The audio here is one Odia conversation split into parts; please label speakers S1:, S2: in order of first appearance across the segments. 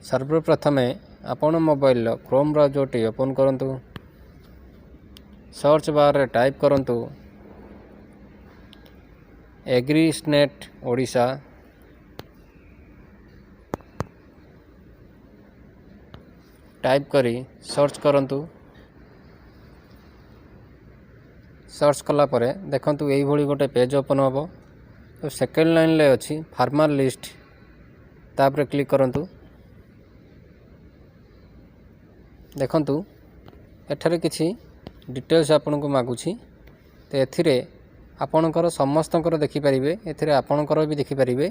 S1: ସର୍ବପ୍ରଥମେ ଆପଣ ମୋବାଇଲର କ୍ରୋମ୍ ବ୍ରାଉଜରଟି ଓପନ୍ କରନ୍ତୁ। ସର୍ଚ୍ଚ ବାର୍ରେ ଟାଇପ୍ କରନ୍ତୁ ଏଗ୍ରିସ୍ନେଟ୍ ଓଡ଼ିଶା। ଟାଇପ୍ କରି ସର୍ଚ୍ଚ କରନ୍ତୁ। ସର୍ଚ୍ଚ କଲା ପରେ ଦେଖନ୍ତୁ, ଏଇଭଳି ଗୋଟେ ପେଜ୍ ଓପନ୍ ହେବ। ସେକେଣ୍ଡ ଲାଇନ୍ରେ ଅଛି ଫାର୍ମର ଲିଷ୍ଟ, ତାପରେ କ୍ଲିକ୍ କରନ୍ତୁ। ଦେଖନ୍ତୁ, ଏଠାରେ କିଛି ଡିଟେଲ୍ସ ଆପଣଙ୍କୁ ମାଗୁଛି। ତ ଏଥିରେ ଆପଣଙ୍କର ସମସ୍ତଙ୍କର ଦେଖିପାରିବେ, ଏଥିରେ ଆପଣଙ୍କର ବି ଦେଖିପାରିବେ।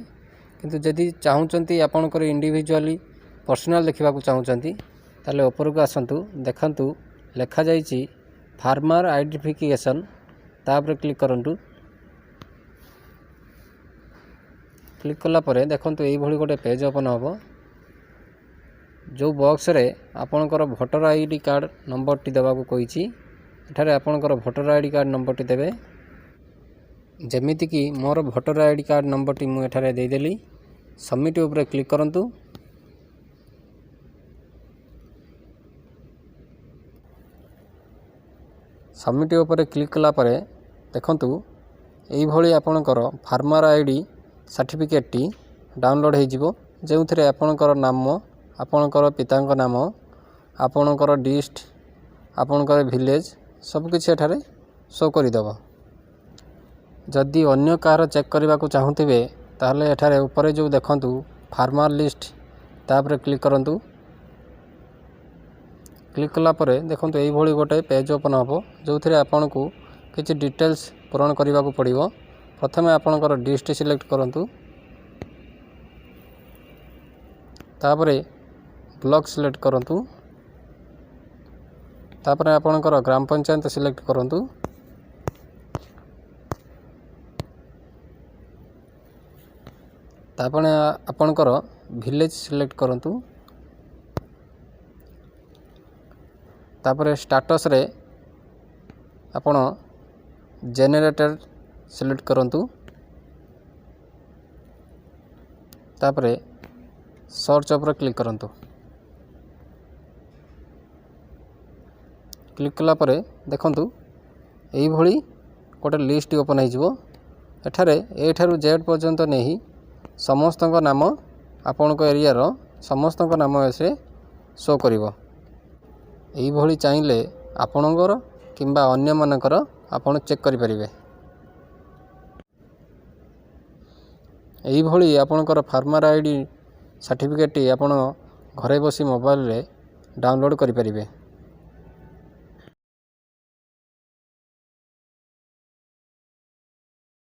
S1: କିନ୍ତୁ ଯଦି ଚାହୁଁଛନ୍ତି, ଆପଣଙ୍କର ଇଣ୍ଡିଭିଜୁଆଲି ପର୍ସନାଲ୍ ଦେଖିବାକୁ ଚାହୁଁଛନ୍ତି, ତାହେଲେ ଉପରକୁ ଆସନ୍ତୁ। ଦେଖନ୍ତୁ, ଲେଖାଯାଇଛି ଫାର୍ମର ଆଇଡେଣ୍ଟିଫିକେସନ୍, ତାପରେ କ୍ଲିକ୍ କରନ୍ତୁ। କ୍ଲିକ୍ କଲା ପରେ ଦେଖନ୍ତୁ, ଏଇଭଳି ଗୋଟେ ପେଜ୍ ଓପନ୍ ହେବ, ଯେଉଁ ବକ୍ସରେ ଆପଣଙ୍କର ଭୋଟର I D card ନମ୍ବରଟି ଦେବାକୁ କହିଛି। ଏଠାରେ ଆପଣଙ୍କର ଭୋଟର I D card ନମ୍ବରଟି ଦେବେ। ଯେମିତିକି ମୋର ଭୋଟର I D card ନମ୍ବରଟି ମୁଁ ଏଠାରେ ଦେଇଦେଲି। ସବମିଟ୍ ଉପରେ କ୍ଲିକ୍ କରନ୍ତୁ। ସବମିଟ୍ ଉପରେ କ୍ଲିକ୍ କଲା ପରେ ଦେଖନ୍ତୁ, ଏଇଭଳି ଆପଣଙ୍କର ଫାର୍ମର I D ସାର୍ଟିଫିକେଟ୍ଟି ଡାଉନଲୋଡ଼୍ ହୋଇଯିବ, ଯେଉଁଥିରେ ଆପଣଙ୍କର ନାମ, ଆପଣଙ୍କର ପିତାଙ୍କ ନାମ, ଆପଣଙ୍କର ଡିଷ୍ଟ, ଆପଣଙ୍କର ଭିଲେଜ୍ ସବୁକିଛି ଏଠାରେ ଶୋ କରିଦେବ। ଯଦି ଅନ୍ୟ କାହାର ଚେକ୍ କରିବାକୁ ଚାହୁଁଥିବେ, ତାହେଲେ ଏଠାରେ ଉପରେ ଯେଉଁ ଦେଖନ୍ତୁ ଫାର୍ମର ଲିଷ୍ଟ, ତାପରେ କ୍ଲିକ୍ କରନ୍ତୁ। କ୍ଲିକ୍ କଲା ପରେ ଦେଖନ୍ତୁ, ଏଇଭଳି ଗୋଟେ ପେଜ୍ ଓପନ୍ ହେବ, ଯେଉଁଥିରେ ଆପଣଙ୍କୁ କିଛି ଡିଟେଲ୍ସ ପୂରଣ କରିବାକୁ ପଡ଼ିବ। ପ୍ରଥମେ ଆପଣଙ୍କର ଡିଷ୍ଟ ସିଲେକ୍ଟ କରନ୍ତୁ, ତାପରେ ବ୍ଲକ୍ ସିଲେକ୍ଟ କରନ୍ତୁ, ତାପରେ ଆପଣଙ୍କର ଗ୍ରାମ ପଞ୍ଚାୟତ ସିଲେକ୍ଟ କରନ୍ତୁ। ତାପରେ ଆପଣଙ୍କର ଭିଲେଜ୍ ସିଲେକ୍ଟ କରନ୍ତୁ। ତାପରେ ଷ୍ଟାଟସ୍ରେ ଆପଣ ଜେନେରେଟେଡ଼ ସିଲେକ୍ଟ କରନ୍ତୁ। ତାପରେ ସର୍ଚ୍ଚ ଉପରେ କ୍ଲିକ୍ କରନ୍ତୁ। କ୍ଲିକ୍ କଲା ପରେ ଦେଖନ୍ତୁ, ଏଇଭଳି ଗୋଟେ ଲିଷ୍ଟ ଓପନ୍ ହେଇଯିବ। ଏଠାରେ ଏ ଠାରୁ ଜେଡ଼୍ ପର୍ଯ୍ୟନ୍ତ ନେଇ ସମସ୍ତଙ୍କ ନାମ, ଆପଣଙ୍କ ଏରିଆର ସମସ୍ତଙ୍କ ନାମ ଏଥିରେ ଶୋ କରିବ। ଏଇଭଳି ଚାହିଁଲେ ଆପଣଙ୍କର କିମ୍ବା ଅନ୍ୟମାନଙ୍କର ଆପଣ ଚେକ୍ କରିପାରିବେ। ଏଇଭଳି ଆପଣଙ୍କର ଫାର୍ମର I D ସାର୍ଟିଫିକେଟ୍ଟି ଆପଣ ଘରେ ବସି ମୋବାଇଲରେ ଡାଉନଲୋଡ଼୍ କରିପାରିବେ।